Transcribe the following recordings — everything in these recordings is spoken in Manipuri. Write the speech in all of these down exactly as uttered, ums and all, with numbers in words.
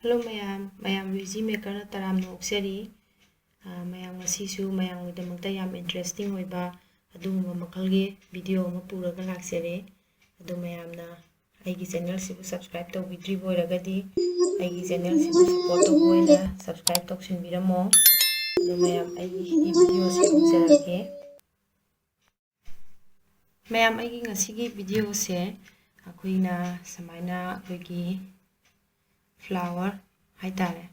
Hello ꯃꯌꯥꯝ, ꯃꯌꯥꯝꯕꯨ Easy Makerꯅ ꯇꯔꯥꯝꯅ ꯑꯣꯛꯆꯔꯤ꯫ ꯑꯥ, ꯃꯌꯥꯝ, ꯉꯁꯤꯁꯨ ꯃꯌꯥꯝꯒꯤꯗꯃꯛꯇ ꯌꯥꯝ interesting ꯑꯣꯏꯕ ꯑꯗꯨꯒꯨꯝꯕ ꯃꯈꯜꯒꯤ video ꯑꯃ ꯄꯨꯔꯒ ꯂꯥꯛꯆꯔꯦ꯫ ꯑꯗꯨ ꯃꯌꯥꯝꯅ ꯑꯩꯒꯤ channelꯁꯤꯕꯨ subscribe ꯇꯧꯕꯤꯗ꯭ꯔꯤꯕ ꯑꯣꯏꯔꯒꯗꯤ ꯑꯩꯒꯤ channelꯁꯤꯕꯨ support ꯇꯧꯕ ꯑꯣꯏꯅ subscribe ꯇꯧꯁꯤꯟꯕꯤꯔꯝꯃꯣ꯫ ꯑꯗꯨ ꯃꯌꯥꯝ, ꯑꯩꯒꯤ videoꯁꯤ ꯍꯧꯖꯔꯛꯀꯦ꯫ ꯃꯌꯥꯝ, ꯑꯩꯒꯤ ꯉꯁꯤꯒꯤ videoꯁꯦ ꯑꯩꯈꯣꯏꯅ ꯁꯨꯃꯥꯏꯅ ꯑꯩꯈꯣꯏꯒꯤ flower ꯍꯥꯏꯇꯥꯔꯦ,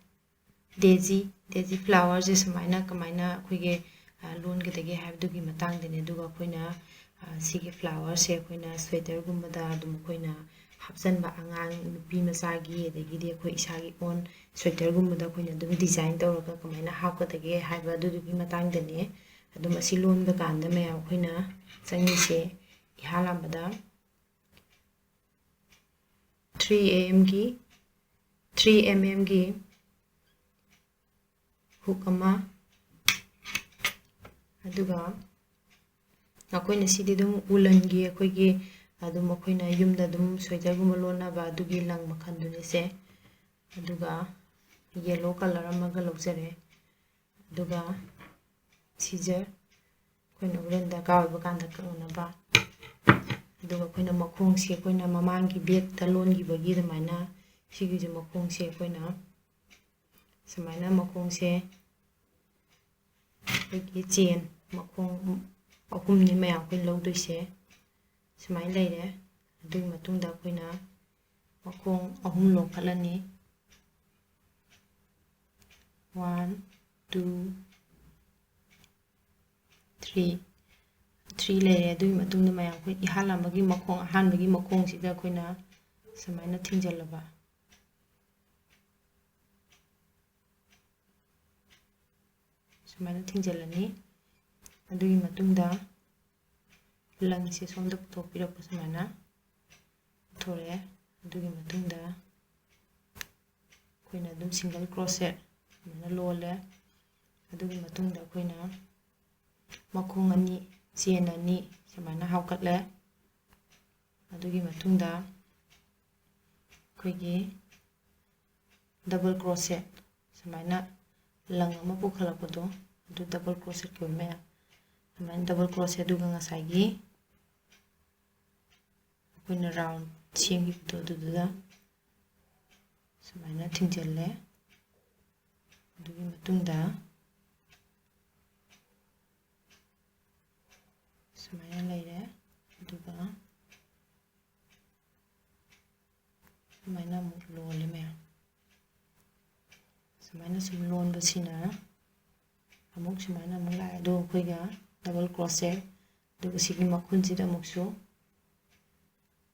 daisy, daisy flowerꯁꯦ ꯁꯨꯃꯥꯏꯅ ꯀꯃꯥꯏꯅ ꯑꯩꯈꯣꯏꯒꯤ, ꯑ, ꯂꯣꯟꯒꯗꯒꯦ ꯍꯥꯏꯕꯗꯨꯒꯤ ꯃꯇꯥꯡꯗꯅꯦ꯫ ꯑꯗꯨꯒ ꯑꯩꯈꯣꯏꯅ, ꯑ, ꯁꯤꯒꯤ flowerꯁꯦ ꯑꯩꯈꯣꯏꯅ sweaterꯒꯨꯝꯕꯗ ꯑꯗꯨꯝ ꯑꯩꯈꯣꯏꯅ ꯍꯥꯞꯆꯟꯕ, ꯑꯉꯥꯡ ꯅꯨꯄꯤ ꯃꯆꯥꯒꯤ, ꯑꯗꯒꯤꯗꯤ ꯑꯩꯈꯣꯏ ꯏꯁꯥꯒꯤ own sweaterꯒꯨꯝꯕꯗ ꯑꯩꯈꯣꯏꯅ ꯑꯗꯨꯝ design ꯇꯧꯔꯒ ꯀꯃꯥꯏꯅ ꯍꯥꯞꯀꯗꯒꯦ ꯍꯥꯏꯕ ꯑꯗꯨꯗꯨꯒꯤ ꯃꯇꯥꯡꯗꯅꯦ꯫ ꯑꯗꯨꯝ ꯑꯁꯤ ꯂꯣꯟꯕ ꯀꯥꯟꯗ ꯃꯌꯥꯝ ꯑꯩꯈꯣꯏꯅ ꯆꯪꯉꯤꯁꯦ, ꯏꯍꯥꯟ ꯍꯥꯟꯕꯗ three mmꯒꯤ, three mmꯒꯤ hook ꯑꯃ, ꯑꯗꯨꯒ ꯑꯩꯈꯣꯏꯅ ꯁꯤꯗꯤ ꯑꯗꯨꯝ woollenꯒꯤ ꯑꯩꯈꯣꯏꯒꯤ ꯑꯗꯨꯝ ꯑꯩꯈꯣꯏꯅ ꯌꯨꯝꯗ ꯑꯗꯨꯝ sweaterꯒꯨꯝꯕ ꯂꯣꯟꯅꯕ ꯑꯗꯨꯒꯤ ꯂꯪ ꯃꯈꯜꯗꯨꯅꯤꯁꯦ꯫ ꯑꯗꯨꯒ yellow colour ꯑꯃꯒ ꯂꯧꯖꯔꯦ꯫ ꯑꯗꯨꯒ scissor, ꯑꯩꯈꯣꯏꯅ ꯍꯣꯔꯦꯟ ꯗꯔꯀꯥꯔ ꯑꯣꯏꯕ ꯀꯥꯟꯗ ꯀꯛꯅꯅꯕ꯫ ꯑꯗꯨꯒ ꯑꯩꯈꯣꯏꯅ ꯃꯈꯣꯡꯁꯦ ꯑꯩꯈꯣꯏꯅ ꯃꯃꯥꯡꯒꯤ backꯇ ꯂꯣꯟꯈꯤꯕꯒꯤ ꯑꯗꯨꯃꯥꯏꯅ ꯁꯤꯒꯤꯁꯦ ꯃꯈꯣꯡꯁꯦ ꯑꯩꯈꯣꯏꯅ ꯁꯨꯃꯥꯏꯅ ꯃꯈꯣꯡꯁꯦ ꯑꯩꯈꯣꯏꯒꯤ chain ꯃꯈꯣꯡ ꯑꯍꯨꯝꯅꯤ ꯃꯌꯥꯝ ꯑꯩꯈꯣꯏꯅ ꯂꯧꯗꯣꯏꯁꯦ꯫ ꯁꯨꯃꯥꯏꯅ ꯂꯩꯔꯦ꯫ ꯑꯗꯨꯒꯤ ꯃꯇꯨꯡꯗ ꯑꯩꯈꯣꯏꯅ ꯃꯈꯣꯡ ꯑꯍꯨꯝ ꯂꯣꯟꯈꯠꯂꯅꯤ꯫ One, two, three, three ꯂꯩꯔꯦ꯫ ꯑꯗꯨꯒꯤ ꯃꯇꯨꯡꯗ ꯃꯌꯥꯝ ꯑꯩꯈꯣꯏ ꯏꯍꯥꯟ ꯍꯥꯟꯕꯒꯤ ꯃꯈꯣꯡ, ꯑꯍꯥꯟꯕꯒꯤ ꯃꯈꯣꯡꯁꯤꯗ ꯑꯩꯈꯣꯏꯅ ꯁꯨꯃꯥꯏꯅ ꯊꯤꯡꯖꯤꯜꯂꯕ, ꯁꯨꯃꯥꯏꯅ ꯊꯤꯡꯖꯤꯜꯂꯅꯤ꯫ ꯑꯗꯨꯒꯤ ꯃꯇꯨꯡꯗ ꯂꯪꯁꯦ ꯁꯣꯝꯗ ꯄꯨꯊꯣꯛꯄꯤꯔꯛꯄ, ꯁꯨꯃꯥꯏꯅ ꯄꯨꯊꯣꯔꯛꯑꯦ꯫ ꯑꯗꯨꯒꯤ ꯃꯇꯨꯡꯗ ꯑꯩꯈꯣꯏꯅ ꯑꯗꯨꯝ single crochet ꯁꯨꯃꯥꯏꯅ ꯂꯣꯜꯂꯦ꯫ ꯑꯗꯨꯒꯤ ꯃꯇꯨꯡꯗ ꯑꯩꯈꯣꯏꯅ ꯃꯈꯣꯡ ꯑꯅꯤ, chain ꯑꯅꯤ ꯁꯨꯃꯥꯏꯅ ꯍꯥꯞꯀꯠꯂꯦ꯫ ꯑꯗꯨꯒꯤ ꯃꯇꯨꯡꯗ ꯑꯩꯈꯣꯏꯒꯤ double crochet ꯁꯨꯃꯥꯏꯅ ꯂꯪ ꯑꯃ ꯄꯨꯈꯠꯂꯛꯄꯗꯣ, ꯑꯗꯨ double crochet ꯀꯧꯏ ꯃꯌꯥꯝ꯫ ꯁꯨꯃꯥꯏꯅ double crochet, ꯑꯗꯨꯒ ꯉꯁꯥꯏꯒꯤ ꯑꯩꯈꯣꯏꯅ round ꯁꯦꯝꯈꯤꯕꯗꯣ ꯑꯗꯨꯗꯨꯗ ꯁꯨꯃꯥꯏꯅ ꯊꯤꯡꯖꯤꯜꯂꯦ꯫ ꯑꯗꯨꯒꯤ ꯃꯇꯨꯡꯗ ꯁꯨꯃꯥꯏꯅ ꯂꯩꯔꯦ꯫ ꯑꯗꯨꯒ ꯁꯨꯃꯥꯏꯅ ꯑꯃꯨꯛ ꯂꯣꯜꯂꯦ ꯃꯌꯥꯝ꯫ ꯁꯨꯃꯥꯏꯅ ꯁꯨꯝ ꯂꯣꯟꯕꯁꯤꯅ ꯑꯃꯨꯛ ꯁꯨꯃꯥꯏꯅ ꯑꯃꯨꯛ ꯂꯥꯛꯑꯦ꯫ ꯑꯗꯨꯒ ꯑꯩꯈꯣꯏꯒ double crochet, ꯑꯗꯨꯒ ꯁꯤꯒꯤ ꯃꯈꯨꯟꯁꯤꯗ ꯑꯃꯨꯛꯁꯨ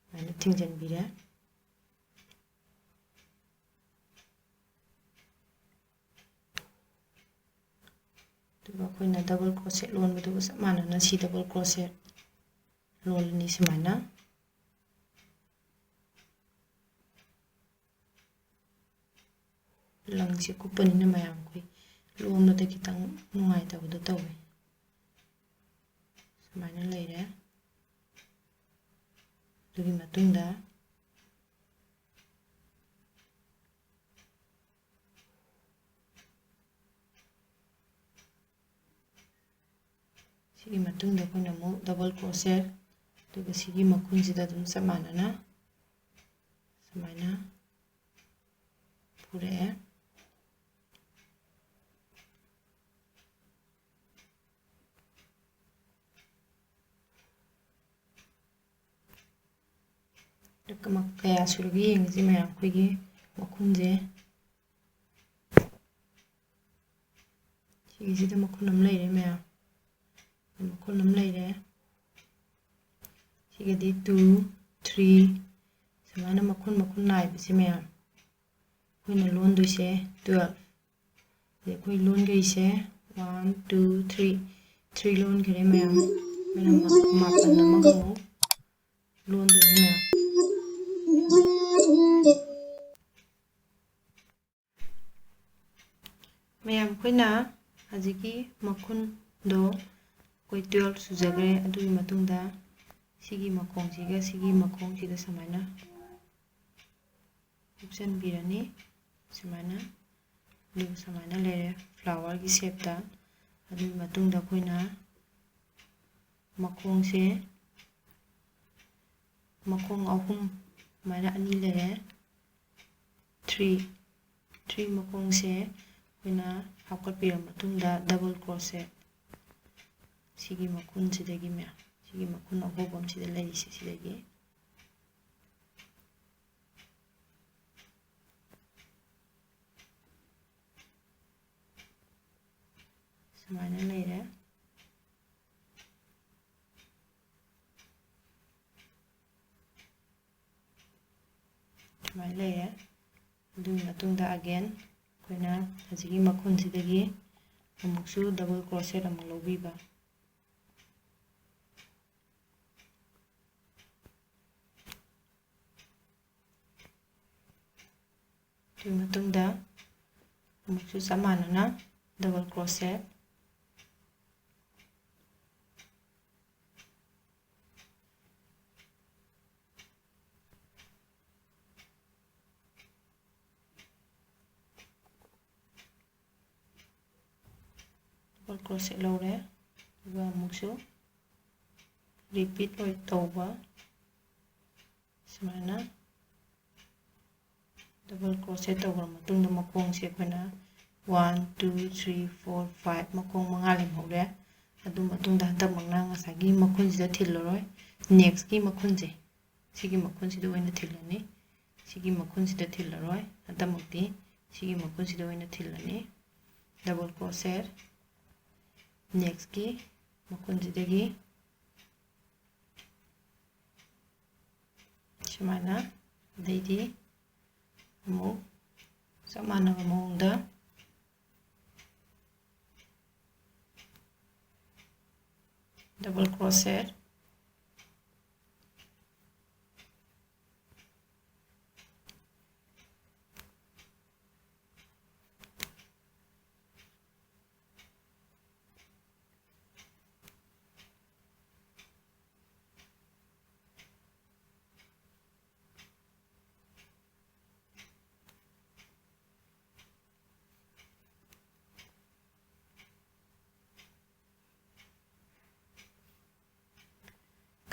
ꯁꯨꯃꯥꯏꯅ ꯊꯤꯡꯖꯤꯟꯕꯤꯔꯦ꯫ ꯑꯗꯨꯒ ꯑꯩꯈꯣꯏꯅ double crochet ꯂꯣꯟꯕꯗꯨꯒ ꯆꯞ ꯃꯥꯟꯅꯅ ꯁꯤ double crochet ꯂꯣꯜꯂꯅꯤ ꯁꯨꯃꯥꯏꯅ꯫ ꯂꯪꯁꯦ ꯀꯨꯞꯄꯅꯤꯅ ꯃꯌꯥꯝ ꯑꯩꯈꯣꯏ ꯂꯣꯟꯕꯗ ꯈꯤꯇꯪ ꯅꯨꯡꯉꯥꯏꯇꯕꯗꯣ ꯇꯧꯋꯦ꯫ ꯁꯨꯃꯥꯏꯅ ꯂꯩꯔꯦ꯫ ꯑꯗꯨꯒꯤ ꯃꯇꯨꯡꯗ ꯁꯤꯒꯤ ꯃꯇꯨꯡꯗ ꯑꯩꯈꯣꯏꯅ ꯑꯃꯨꯛ double crochet, ꯑꯗꯨꯒ ꯁꯤꯒꯤ ꯃꯈꯨꯟꯁꯤꯗ ꯑꯗꯨꯝ ꯆꯞ ꯃꯥꯟꯅꯅ ꯁꯨꯃꯥꯏꯅ ꯄꯨꯔꯛꯑꯦ꯫ ꯀꯌꯥ ꯁꯨꯔꯒꯦ ꯌꯦꯡꯉꯁꯤ ꯃꯌꯥꯝ꯫ ꯑꯩꯈꯣꯏꯒꯤ ꯃꯈꯨꯟꯁꯦ ꯁꯤꯒꯤꯁꯤꯗ ꯃꯈꯨꯟ ꯑꯃ ꯂꯩꯔꯦ ꯃꯌꯥꯝ, ꯃꯈꯨꯟ ꯑꯃ ꯂꯩꯔꯦ꯫ ꯁꯤꯒꯗꯤ two, three, ꯁꯨꯃꯥꯏꯅ ꯃꯈꯨꯟ ꯃꯈꯨꯟ ꯅꯥꯏꯕꯁꯦ ꯃꯌꯥꯝ ꯑꯩꯈꯣꯏꯅ ꯂꯣꯟꯗꯣꯏꯁꯦ twelve꯫ ꯑꯗꯩ ꯑꯩꯈꯣꯏ ꯂꯣꯟꯒꯩꯁꯦ one, two, three, three ꯂꯣꯟꯈ꯭ꯔꯦ ꯃꯌꯥꯝ꯫ ꯑꯩꯈꯣꯏꯅ ꯃꯥ-, ꯃꯥꯄꯟ ꯑꯃꯒ ꯑꯃꯨꯛ ꯂꯣꯟꯗꯣꯏꯅꯦ ꯃꯌꯥꯝ꯫ ꯃꯌꯥꯝ, ꯑꯩꯈꯣꯏꯅ ꯍꯧꯖꯤꯛꯀꯤ ꯃꯈꯨꯟꯗꯣ ꯑꯩꯈꯣꯏ twelve ꯁꯨꯖꯈ꯭ꯔꯦ꯫ ꯑꯗꯨꯒꯤ ꯃꯇꯨꯡꯗ ꯁꯤꯒꯤ ꯃꯈꯣꯡꯁꯤꯒ ꯁꯤꯒꯤ ꯃꯈꯣꯡꯁꯤꯒ ꯁꯨꯃꯥꯏꯅ ꯍꯨꯛꯆꯟꯕꯤꯔꯅꯤ꯫ ꯁꯨꯃꯥꯏꯅ ꯂꯨ ꯁꯨꯃꯥꯏꯅ ꯂꯩꯔꯦ ꯐ꯭ꯂꯥꯋꯔꯒꯤ ꯁꯦꯞꯇ꯫ ꯑꯗꯨꯒꯤ ꯃꯇꯨꯡꯗ ꯑꯩꯈꯣꯏꯅ ꯃꯈꯣꯡꯁꯦ ꯃꯈꯣꯡ ꯑꯍꯨꯝ ꯁꯨꯃꯥꯏꯅ ꯑꯅꯤ ꯂꯩꯔꯦ꯫ ꯊ꯭ꯔꯤ ꯊ꯭ꯔꯤ ꯃꯈꯣꯡꯁꯦ ꯑꯩꯈꯣꯏꯅ ꯍꯥꯞꯀꯠꯄꯤꯔ ꯃꯇꯨꯡꯗ ꯗꯕꯜ ꯀ꯭ꯔꯣꯁꯦꯠ ꯁꯤꯒꯤ ꯃꯈꯨꯟꯁꯤꯗꯒꯤ ꯃꯌꯥꯝ ꯁꯤꯒꯤ ꯃꯈꯨꯟ ꯑꯍꯣꯕ ꯑꯃꯁꯤꯗ ꯂꯩꯔꯤꯁꯦ ꯁꯤꯗꯒꯤ ꯁꯨꯃꯥꯏꯅ ꯂꯩꯔꯦ꯫ ꯁꯨꯃꯥꯏꯅ ꯂꯩꯔꯦ꯫ ꯑꯗꯨꯒꯤ ꯃꯇꯨꯡꯗ ꯑꯒꯦꯟ ꯑꯩꯈꯣꯏꯅ ꯍꯧꯖꯤꯛꯀꯤ ꯃꯈꯨꯟꯁꯤꯗꯒꯤ ꯑꯃꯨꯛꯁꯨ ꯗꯕꯜ ꯀ꯭ꯔꯣꯁꯦꯠ ꯑꯃꯨꯛ ꯂꯧꯕꯤꯕ꯫ ꯑꯗꯨꯒꯤ ꯃꯇꯨꯡꯗ ꯑꯃꯨꯛꯁꯨ ꯆꯞ ꯃꯥꯟꯅꯅ ꯗꯕꯜ ꯀ꯭ꯔꯣꯁꯦꯠ ꯗꯕꯜ ꯀ꯭ꯔꯣꯁꯦꯠ ꯂꯧꯔꯦ꯫ ꯑꯗꯨꯒ ꯑꯃꯨꯛꯁꯨ ꯔꯤꯄꯤꯠ ꯑꯣꯏ ꯇꯧꯕ ꯁꯨꯃꯥꯏꯅ ꯗꯕꯜ ꯀ꯭ꯔꯣꯁꯦꯠ ꯇꯧꯈ꯭ꯔ ꯃꯇꯨꯡꯗ ꯃꯈꯣꯡꯁꯦ ꯑꯩꯈꯣꯏꯅ one two three four five ꯃꯈꯣꯡ ꯃꯉꯥ ꯂꯦꯝꯍꯧꯔꯦ꯫ ꯑꯗꯨ ꯃꯇꯨꯡꯗ ꯍꯟꯗꯛꯃꯛꯅ ꯉꯁꯥꯏꯒꯤ ꯃꯈꯨꯟꯁꯤꯗ ꯊꯤꯜꯂꯔꯣꯏ꯫ ꯅꯦꯛꯁꯀꯤ ꯃꯈꯨꯟꯁꯦ ꯁꯤꯒꯤ ꯃꯈꯨꯟꯁꯤꯗ ꯑꯣꯏꯅ ꯊꯤꯜꯂꯅꯤ꯫ ꯁꯤꯒꯤ ꯃꯈꯨꯟꯁꯤꯗ ꯊꯤꯜꯂꯔꯣꯏ꯫ ꯍꯟꯗꯛꯃꯛꯇꯤ ꯁꯤꯒꯤ ꯃꯈꯨꯟꯁꯤꯗ ꯑꯣꯏꯅ ꯊꯤꯜꯂꯅꯤ꯫ ꯗꯕꯜ ꯀ꯭ꯔꯣꯁꯦꯠ ꯅꯦꯛꯁꯀꯤ ꯃꯈꯨꯟꯁꯤꯗꯒꯤ ꯁꯨꯃꯥꯏꯅ꯫ ꯑꯗꯩꯗꯤ ꯑꯃꯨꯛ ꯆꯞ ꯃꯥꯟꯅꯕ ꯃꯑꯣꯡꯗ ꯗꯕꯜ ꯀ꯭ꯔꯣꯁꯦꯠ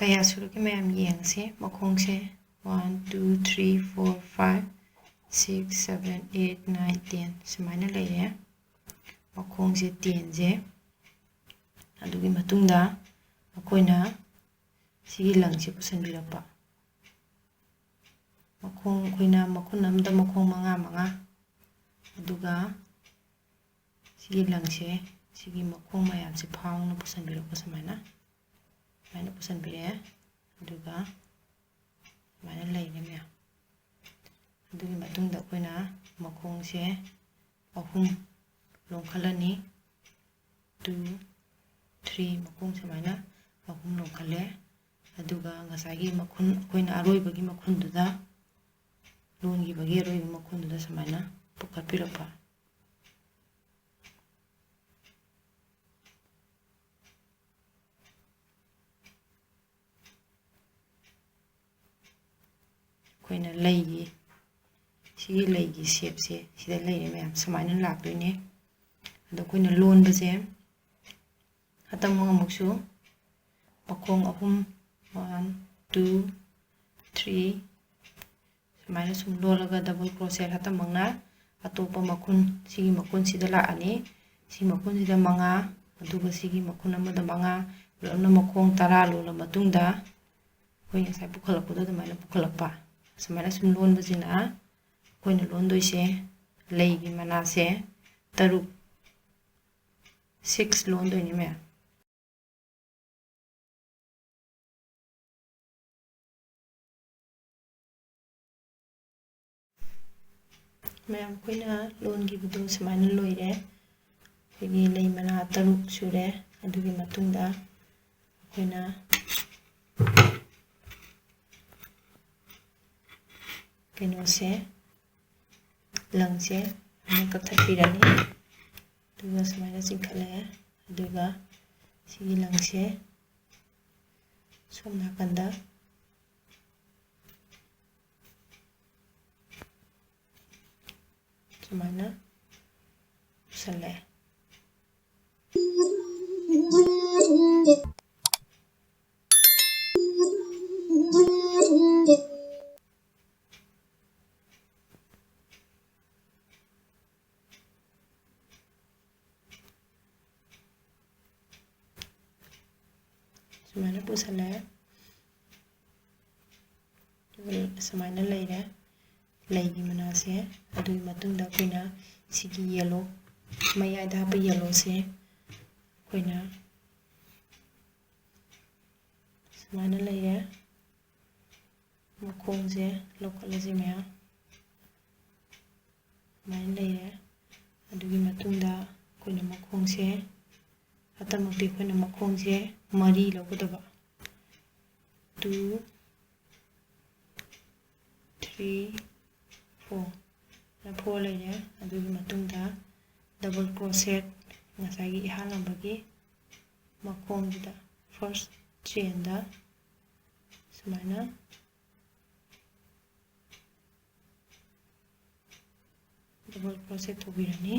ꯀꯌꯥ ꯁꯨꯔꯒꯦ ꯃꯌꯥꯝ ꯌꯦꯡꯉꯁꯦ꯫ ꯃꯈꯣꯡꯁꯦ one, two, three, four, five, six, seven, eight, nine, ten ꯁꯨꯃꯥꯏꯅ ꯂꯩꯔꯦ꯫ ꯃꯈꯣꯡꯁꯦ tenꯁꯦ꯫ ꯑꯗꯨꯒꯤ ꯃꯇꯨꯡꯗ ꯑꯩꯈꯣꯏꯅ ꯁꯤꯒꯤ ꯂꯪꯁꯦ ꯄꯨꯁꯟꯕꯤꯔꯛꯄ꯫ ꯃꯈꯣꯡ ꯑꯩꯈꯣꯏꯅ ꯃꯈꯨꯟ ꯑꯃꯗ ꯃꯈꯣꯡ ꯃꯉꯥ ꯃꯉꯥ, ꯑꯗꯨꯒ ꯁꯤꯒꯤ ꯂꯪꯁꯦ, ꯁꯤꯒꯤ ꯃꯈꯣꯡ ꯃꯌꯥꯝꯁꯦ ꯐꯥꯎꯅ ꯄꯨꯁꯟꯕꯤꯔꯛꯄ ꯁꯨꯃꯥꯏꯅ꯫ ꯁꯨꯃꯥꯏꯅ ꯄꯨꯁꯟꯕꯤꯔꯛꯑꯦ꯫ ꯑꯗꯨꯒ ꯁꯨꯃꯥꯏꯅ ꯂꯩꯔꯦ ꯃꯌꯥꯝ꯫ ꯑꯗꯨꯒꯤ ꯃꯇꯨꯡꯗ ꯑꯩꯈꯣꯏꯅ ꯃꯈꯣꯡꯁꯦ ꯑꯍꯨꯝ ꯂꯣꯟꯈꯠꯂꯅꯤ꯫ Two, three, ꯃꯈꯣꯡ ꯁꯨꯃꯥꯏꯅ ꯑꯍꯨꯝ ꯂꯣꯟꯈꯠꯂꯦ꯫ ꯑꯗꯨꯒ ꯉꯁꯥꯏꯒꯤ ꯃꯈꯨꯟ, ꯑꯩꯈꯣꯏꯅ ꯑꯔꯣꯏꯕꯒꯤ ꯃꯈꯨꯟꯗꯨꯗ, ꯂꯣꯟꯈꯤꯕꯒꯤ ꯑꯔꯣꯏꯕ ꯃꯈꯨꯟꯗꯨꯗ ꯁꯨꯃꯥꯏꯅ ꯄꯨꯈꯠꯄꯤꯔꯛꯄ꯫ ꯑꯩꯈꯣꯏꯅ ꯂꯩꯒꯤ, ꯁꯤꯒꯤ ꯂꯩꯒꯤ shapeꯁꯦ ꯁꯤꯗ ꯂꯩꯔꯦ ꯃꯌꯥꯝ, ꯁꯨꯃꯥꯏꯅ ꯂꯥꯛꯇꯣꯏꯅꯦ꯫ ꯑꯗꯣ ꯑꯩꯈꯣꯏꯅ ꯂꯣꯟꯕꯁꯦ ꯍꯟꯇꯛ ꯑꯃꯨꯛꯁꯨ ꯃꯈꯣꯡ ꯑꯍꯨꯝ, one, two, three, ꯁꯨꯃꯥꯏꯅ ꯁꯨꯝ ꯂꯣꯜꯂꯒ double crochet ꯍꯟꯇꯛꯃꯛꯅ ꯑꯇꯣꯞꯄ ꯃꯈꯨꯟ, ꯁꯤꯒꯤ ꯃꯈꯨꯟꯁꯤꯗ ꯂꯥꯛꯑꯅꯤ꯫ ꯁꯤ ꯃꯈꯨꯟꯁꯤꯗ ꯃꯉꯥ, ꯑꯗꯨꯒ ꯁꯤꯒꯤ ꯃꯈꯨꯟ ꯑꯃꯗ ꯃꯉꯥ, ꯄꯨꯂꯞꯅ ꯃꯈꯣꯡ ꯇꯔꯥ ꯂꯣꯜꯂ ꯃꯇꯨꯡꯗ ꯑꯩꯈꯣꯏ ꯉꯁꯥꯏ ꯄꯨꯈꯠꯂꯛꯄꯗꯣ ꯑꯗꯨꯃꯥꯏꯅ ꯄꯨꯈꯠꯂꯛꯄ꯫ ꯁꯨꯃꯥꯏꯅ ꯁꯨꯝ ꯂꯣꯟꯕꯁꯤꯅ ꯑꯩꯈꯣꯏꯅ ꯂꯣꯟꯗꯣꯏꯁꯦ ꯂꯩꯒꯤ ꯃꯅꯥꯁꯦ ꯇꯔꯨꯛ, six ꯂꯣꯟꯗꯣꯏꯅꯦ ꯃꯌꯥꯝ꯫ ꯃꯌꯥꯝ ꯑꯩꯈꯣꯏꯅ ꯂꯣꯟꯈꯤꯕꯗꯣ ꯁꯨꯃꯥꯏꯅ ꯂꯣꯏꯔꯦ꯫ ꯑꯩꯈꯣꯏꯒꯤ ꯂꯩ ꯃꯅꯥ ꯇꯔꯨꯛ ꯁꯨꯔꯦ꯫ ꯑꯗꯨꯒꯤ ꯃꯇꯨꯡꯗ ꯑꯩꯈꯣꯏꯅ ꯀꯩꯅꯣꯁꯦ, ꯂꯪꯁꯦ ꯑꯃꯨꯛ ꯀꯛꯊꯠꯄꯤꯔꯅꯤ꯫ ꯑꯗꯨꯒ ꯁꯨꯃꯥꯏꯅ ꯆꯤꯡꯈꯠꯂꯦ꯫ ꯑꯗꯨꯒ ꯁꯤꯒꯤ ꯂꯪꯁꯦ ꯁꯣꯝ ꯅꯥꯀꯟꯗ ꯁꯨꯃꯥꯏꯅ ꯄꯨꯁꯜꯂꯛꯑꯦ꯫ ꯄꯨꯁꯜꯂꯦ꯫ ꯑꯗꯨꯒ ꯁꯨꯃꯥꯏꯅ ꯂꯩꯔꯦ ꯂꯩꯒꯤ ꯃꯅꯥꯁꯦ꯫ ꯑꯗꯨꯒꯤ ꯃꯇꯨꯡꯗ ꯑꯩꯈꯣꯏꯅ ꯁꯤꯒꯤ ꯌꯦꯜꯂꯣ, ꯃꯌꯥꯏꯗ ꯍꯥꯞꯄ ꯌꯦꯜꯂꯣꯁꯦ ꯑꯩꯈꯣꯏꯅ ꯁꯨꯃꯥꯏꯅ ꯂꯩꯔꯦ꯫ ꯃꯈꯣꯡꯁꯦ ꯂꯧꯈꯠꯂꯁꯤ ꯃꯌꯥꯝ꯫ ꯁꯨꯃꯥꯏꯅ ꯂꯩꯔꯦ꯫ ꯑꯗꯨꯒꯤ ꯃꯇꯨꯡꯗ ꯑꯩꯈꯣꯏꯅ ꯃꯈꯣꯡꯁꯦ, ꯑꯇꯃꯛꯇꯤ ꯑꯩꯈꯣꯏꯅ ꯃꯈꯣꯡꯁꯦ ꯃꯔꯤ ꯂꯧꯒꯗꯕ꯫ Two, three, four꯫ Four ꯂꯩꯔꯦ꯫ ꯑꯗꯨꯒꯤ ꯃꯇꯨꯡꯗ double crochet, ꯉꯁꯥꯏꯒꯤ ꯏꯍꯥꯟ ꯍꯥꯟꯕꯒꯤ ꯃꯈꯣꯡꯁꯤꯗ first chainꯗ ꯁꯨꯃꯥꯏꯅ double crochet ꯇꯧꯕꯤꯔꯅꯤ꯫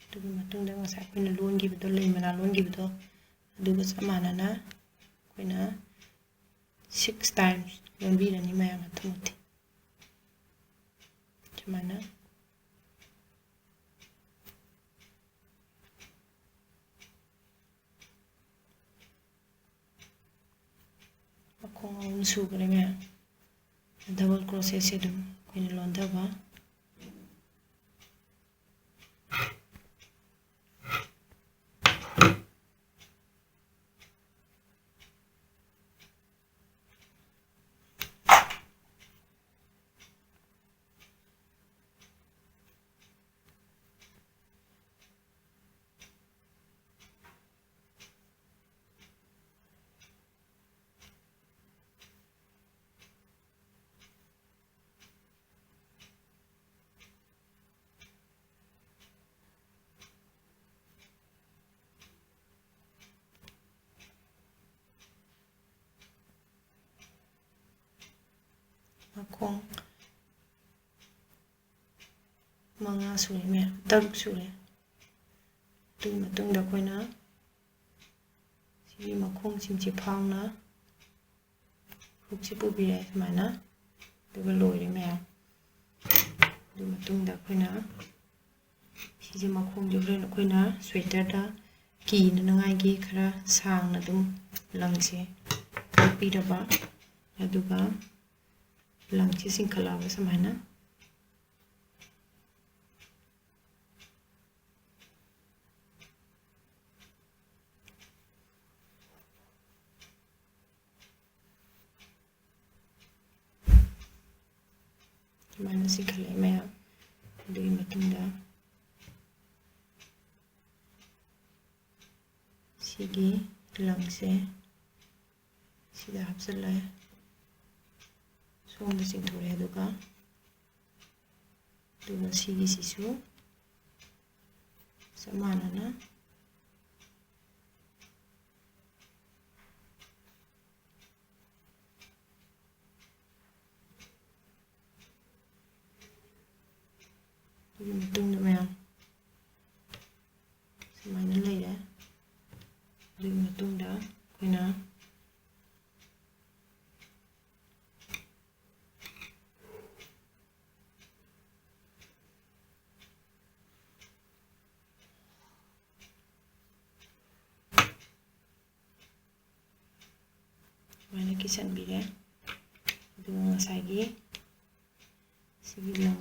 ꯑꯗꯨꯒꯤ ꯃꯇꯨꯡꯗ ꯉꯁꯥꯏ ꯑꯩꯈꯣꯏꯅ ꯂꯣꯟꯈꯤꯕꯗꯣ, ꯂꯩ ꯃꯅꯥ ꯂꯣꯟꯈꯤꯕꯗꯣ, ꯑꯗꯨꯒ ꯆꯞ ꯃꯥꯟꯅꯅ ꯑꯩꯈꯣꯏꯅ six times ꯂꯣꯟꯕꯤꯔꯅꯤ ꯃꯌꯥꯝ ꯑꯊꯨꯝ ꯑꯊꯤ꯫ ꯁꯨꯃꯥꯏꯅ ꯃꯈꯣꯡ ꯑꯍꯨꯝ ꯁꯨꯈ꯭ꯔꯦ ꯃꯌꯥꯝ꯫ Double crochetꯁꯦ ꯑꯗꯨꯝ ꯑꯩꯈꯣꯏꯅ ꯂꯣꯟꯊꯕ꯫ ꯃꯈꯣꯡ ꯃꯉꯥ ꯁꯨꯔꯦ ꯃꯌꯥꯝ, ꯇꯔꯨꯛ ꯁꯨꯔꯦ꯫ ꯑꯗꯨꯒꯤ ꯃꯇꯨꯡꯗ ꯑꯩꯈꯣꯏꯅ ꯁꯤꯒꯤ ꯃꯈꯣꯡꯁꯤꯡꯁꯦ ꯐꯥꯎꯅ hookꯁꯦ ꯄꯨꯕꯤꯔꯦ ꯁꯨꯃꯥꯏꯅ, ꯑꯗꯨꯒ ꯂꯣꯏꯔꯦ ꯃꯌꯥꯝ꯫ ꯑꯗꯨ ꯃꯇꯨꯡꯗ ꯑꯩꯈꯣꯏꯅ ꯁꯤꯁꯦ ꯃꯈꯣꯡꯁꯦ ꯍꯣꯔꯦꯟ ꯑꯩꯈꯣꯏꯅ ꯁ꯭ꯋꯦꯇꯔꯗ ꯀꯤꯅꯅꯉꯥꯏꯒꯤ ꯈꯔ ꯁꯥꯡꯅ ꯑꯗꯨꯝ ꯂꯪꯁꯦ ꯀꯛꯄꯤꯔꯕ, ꯑꯗꯨꯒ ꯂꯪꯁꯦ ꯆꯤꯡꯈꯠꯂꯛꯑꯕ ꯁꯨꯃꯥꯏꯅ꯫ ꯁꯨꯃꯥꯏꯅ ꯆꯤꯡꯈꯠꯂꯛꯑꯦ ꯃꯌꯥꯝ꯫ ꯑꯗꯨꯒꯤ ꯃꯇꯨꯡꯗ ꯁꯤꯒꯤ ꯂꯪꯁꯦ ꯁꯤꯗ ꯍꯥꯞꯆꯤꯜꯂꯦ꯫ ꯁꯣꯝꯗ ꯆꯤꯡꯊꯣꯔꯛꯑꯦ꯫ ꯑꯗꯨꯒ, ꯑꯗꯨꯒ ꯁꯤꯒꯤꯁꯤꯁꯨ ꯆꯞ ꯃꯥꯟꯅꯅ ꯑꯗꯨꯒꯤ ꯃꯇꯨꯡꯗ ꯃꯌꯥꯝ ꯁꯨꯃꯥꯏꯅ ꯂꯩꯔꯦ꯫ ꯑꯗꯨꯒꯤ ꯃꯇꯨꯡꯗ ꯑꯩꯈꯣꯏꯅ ꯁꯨꯃꯥꯏꯅ ꯀꯤꯁꯟꯕꯤꯔꯦ꯫ ꯑꯗꯨꯒ ꯉꯁꯥꯏꯒꯤ ꯁꯤꯒꯤ ꯂꯪ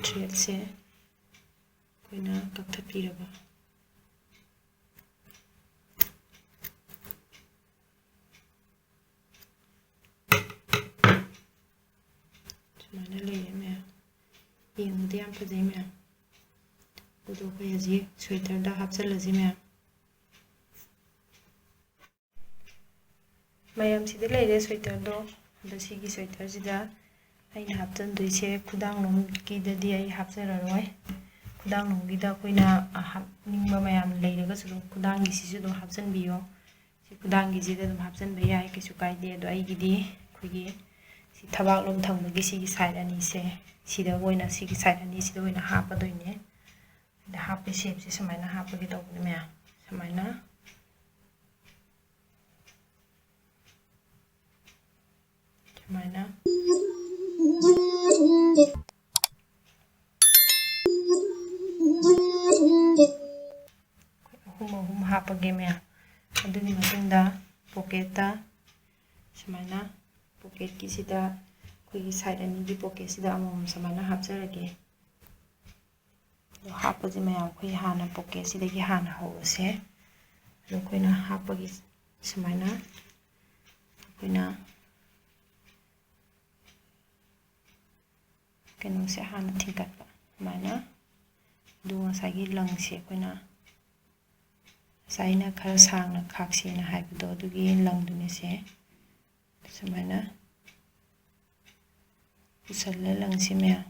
ꯊ꯭ꯔꯦꯠꯁꯦ ꯑꯩꯈꯣꯏꯅ ꯀꯛꯊꯠꯄꯤꯔꯕ꯫ ꯁꯨꯃꯥꯏꯅ ꯂꯩꯔꯦ ꯃꯌꯥꯝ꯫ ꯌꯦꯡꯕꯗ ꯌꯥꯝ ꯐꯖꯩ ꯃꯌꯥꯝ꯫ ꯑꯗꯨꯗꯣ ꯑꯩꯈꯣꯏ ꯍꯧꯖꯤꯛ ꯁ꯭ꯋꯦꯇꯔꯗ ꯍꯥꯞꯆꯤꯜꯂꯁꯤ ꯃꯌꯥꯝ꯫ ꯃꯌꯥꯝꯁꯤꯗ ꯂꯩꯔꯦ ꯁ꯭ꯋꯦꯇꯔꯗꯣ꯫ ꯑꯗꯣ ꯁꯤꯒꯤ ꯁ꯭ꯋꯦꯇꯔꯁꯤꯗ ꯑꯩꯅ ꯍꯥꯞꯆꯤꯟꯗꯣꯏꯁꯦ ꯈꯨꯗꯥꯡ ꯂꯣꯝꯒꯤꯗꯗꯤ ꯑꯩ ꯍꯥꯞꯆꯔꯔꯣꯏ꯫ ꯈꯨꯗꯥꯡ ꯂꯣꯝꯒꯤꯗ ꯑꯩꯈꯣꯏꯅ ꯍꯥꯞꯅꯤꯡꯕ ꯃꯌꯥꯝ ꯂꯩꯔꯒꯁꯨ ꯑꯗꯨꯝ ꯈꯨꯗꯥꯡꯒꯤꯁꯤꯁꯨ ꯑꯗꯨꯝ ꯍꯥꯞꯆꯤꯟꯕꯤꯌꯣ꯫ ꯁꯤ ꯈꯨꯗꯥꯡꯒꯤꯁꯤꯗ ꯑꯗꯨꯝ ꯍꯥꯞꯆꯤꯟꯕ ꯌꯥꯏ, ꯀꯩꯁꯨ ꯀꯥꯏꯗꯦ꯫ ꯑꯗꯣ ꯑꯩꯒꯤꯗꯤ ꯑꯩꯈꯣꯏꯒꯤ ꯁꯤ ꯊꯕꯥꯛꯂꯣꯝ ꯊꯪꯕꯒꯤ ꯁꯤꯒꯤ ꯁꯥꯏꯠ ꯑꯅꯤꯁꯦ, ꯁꯤꯗ ꯑꯣꯏꯅ, ꯁꯤꯒꯤ ꯁꯥꯏꯠ ꯑꯅꯤꯁꯤꯗ ꯑꯣꯏꯅ ꯍꯥꯞꯄꯗꯣꯏꯅꯦ꯫ ꯑꯗ ꯍꯥꯞꯄ ꯁꯦꯞꯁꯦ ꯁꯨꯃꯥꯏꯅ ꯍꯥꯞꯄꯒꯦ ꯇꯧꯕꯅꯦ ꯃꯌꯥꯝ꯫ ꯁꯨꯃꯥꯏꯅ, ꯁꯨꯃꯥꯏꯅ꯫ ꯃꯌꯥꯝ꯫ ꯑꯗꯨꯒꯤ ꯃꯇꯨꯡꯗ ꯄꯣꯀꯦꯠꯇ ꯁꯨꯃꯥꯏꯅ ꯄꯣꯀꯦꯠꯀꯤꯁꯤꯗ ꯑꯩꯈꯣꯏꯒꯤ ꯁꯥꯏꯠ ꯑꯅꯤꯒꯤ ꯄꯣꯀꯦꯠꯁꯤꯗ ꯑꯃꯃꯝ ꯁꯨꯃꯥꯏꯅ ꯍꯥꯞꯆꯔꯒꯦ꯫ ꯑꯗꯣ ꯍꯥꯞꯄꯁꯦ ꯃꯌꯥꯝ ꯑꯩꯈꯣꯏ ꯍꯥꯟꯅ ꯄꯣꯀꯦꯠꯁꯤꯗꯒꯤ ꯍꯥꯟꯅ ꯍꯧꯔꯁꯦ꯫ ꯑꯗꯣ ꯑꯩꯈꯣꯏꯅ ꯍꯥꯞꯄꯒꯤ ꯁꯨꯃꯥꯏꯅ ꯑꯩꯈꯣꯏꯅ ꯀꯩꯅꯣꯁꯦ ꯍꯥꯟꯅ ꯊꯤꯡꯀꯠꯄ ꯁꯨꯃꯥꯏꯅ꯫ ꯑꯗꯨ ꯉꯁꯥꯏꯒꯤ ꯂꯪꯁꯦ ꯑꯩꯈꯣꯏꯅ ꯉꯁꯥꯏ ꯑꯩꯅ ꯈꯔ ꯁꯥꯡꯅ ꯈꯥꯛꯁꯦꯅ ꯍꯥꯏꯕꯗꯣ ꯑꯗꯨꯒꯤ ꯂꯪꯗꯨꯅꯦꯁꯦ꯫ ꯁꯨꯃꯥꯏꯅ ꯄꯨꯁꯜꯂꯦ ꯂꯪꯁꯤ ꯃꯌꯥꯝ꯫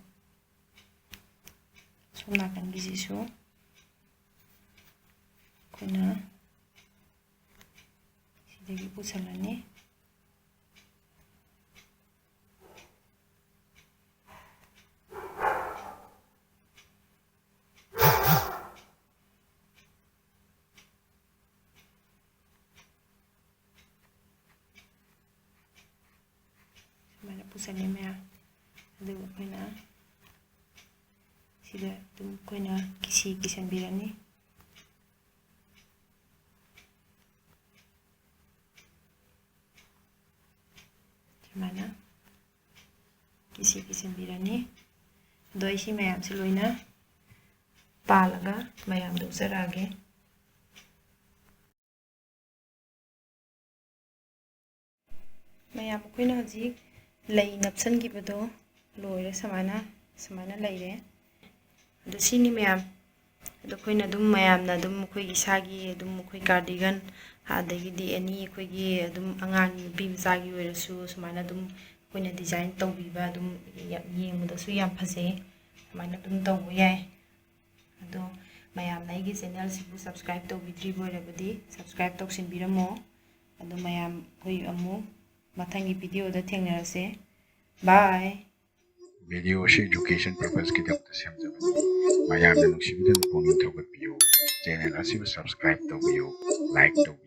ꯁꯣꯝ ꯅꯥꯀꯟꯒꯤꯁꯤꯁꯨ ꯑꯩꯈꯣꯏꯅ ꯁꯤꯗꯒꯤ ꯄꯨꯁꯜꯂꯅꯤ꯫ ꯁꯨꯃꯥꯏꯅ ꯄꯨꯁꯜꯂꯦ ꯃꯌꯥꯝ꯫ ꯑꯗꯨꯒ ꯑꯩꯈꯣꯏꯅ ꯁꯤꯗ ꯑꯗꯨꯝ ꯑꯩꯈꯣꯏꯅ ꯀꯤꯁꯤ ꯀꯤꯁꯟꯕꯤꯔꯅꯤ꯫ ꯁꯨꯃꯥꯏꯅ ꯀꯤꯁꯤ ꯀꯤꯁꯟꯕꯤꯔꯅꯤ꯫ ꯑꯗꯣ ꯑꯩ ꯁꯤ ꯃꯌꯥꯝꯁꯦ ꯂꯣꯏꯅ ꯄꯥꯜꯂꯒ ꯃꯌꯥꯝꯗ ꯎꯠꯆꯔꯛꯑꯒꯦ꯫ ꯃꯌꯥꯝ, ꯑꯩꯈꯣꯏꯅ ꯍꯧꯖꯤꯛ ꯂꯩ ꯅꯞꯁꯟꯈꯤꯕꯗꯣ ꯂꯣꯏꯔꯦ꯫ ꯁꯨꯃꯥꯏꯅ, ꯁꯨꯃꯥꯏꯅ ꯂꯩꯔꯦ꯫ ꯑꯗꯣ ꯁꯤꯅꯤ ꯃꯌꯥꯝ꯫ ꯑꯗꯣ ꯑꯩꯈꯣꯏꯅ ꯑꯗꯨꯝ ꯃꯌꯥꯝꯅ ꯑꯗꯨꯝ ꯑꯩꯈꯣꯏ ꯏꯁꯥꯒꯤ ꯑꯗꯨꯝ ꯑꯩꯈꯣꯏ cardigan, ꯑꯗꯒꯤꯗꯤ any ꯑꯩꯈꯣꯏꯒꯤ ꯑꯗꯨꯝ ꯑꯉꯥꯡ ꯅꯨꯄꯤ ꯃꯆꯥꯒꯤ ꯑꯣꯏꯔꯁꯨ ꯁꯨꯃꯥꯏꯅ ꯑꯗꯨꯝ ꯑꯩꯈꯣꯏꯅ design ꯇꯧꯕꯤꯕ ꯑꯗꯨꯝ ꯌꯥꯝ, ꯌꯦꯡꯕꯗꯁꯨ ꯌꯥꯝ ꯐꯖꯩ꯫ ꯁꯨꯃꯥꯏꯅ ꯑꯗꯨꯝ ꯇꯧꯕ ꯌꯥꯏ꯫ ꯑꯗꯣ ꯃꯌꯥꯝꯅ ꯑꯩꯒꯤ channelꯁꯤꯕꯨ subscribe ꯇꯧꯕꯤꯗ꯭ꯔꯤꯕ ꯑꯣꯏꯔꯕꯗꯤ subscribe ꯇꯧꯁꯤꯟꯕꯤꯔꯝꯃꯣ꯫ ꯑꯗꯣ ꯃꯌꯥꯝ ꯑꯩꯈꯣꯏ ꯑꯃꯨꯛ ꯃꯊꯪꯒꯤ videoꯗ ꯊꯦꯡꯅꯔꯁꯦ꯫ Bye꯫ Video ꯑꯁꯤ education purposeꯀꯤꯗꯃꯛꯇ ꯁꯦꯝꯖꯕꯅꯤ꯫ ꯃꯌꯥꯝꯅ ꯅꯨꯡꯁꯤꯕꯤꯗꯨꯅ ꯄꯨꯛꯅꯤꯡ ꯊꯧꯒꯠꯄꯤꯌꯨ꯫ Channel ꯑꯁꯤꯕꯨ subscribe ꯇꯧꯕꯤꯌꯨ, like ꯇꯧꯕꯤꯌꯨ꯫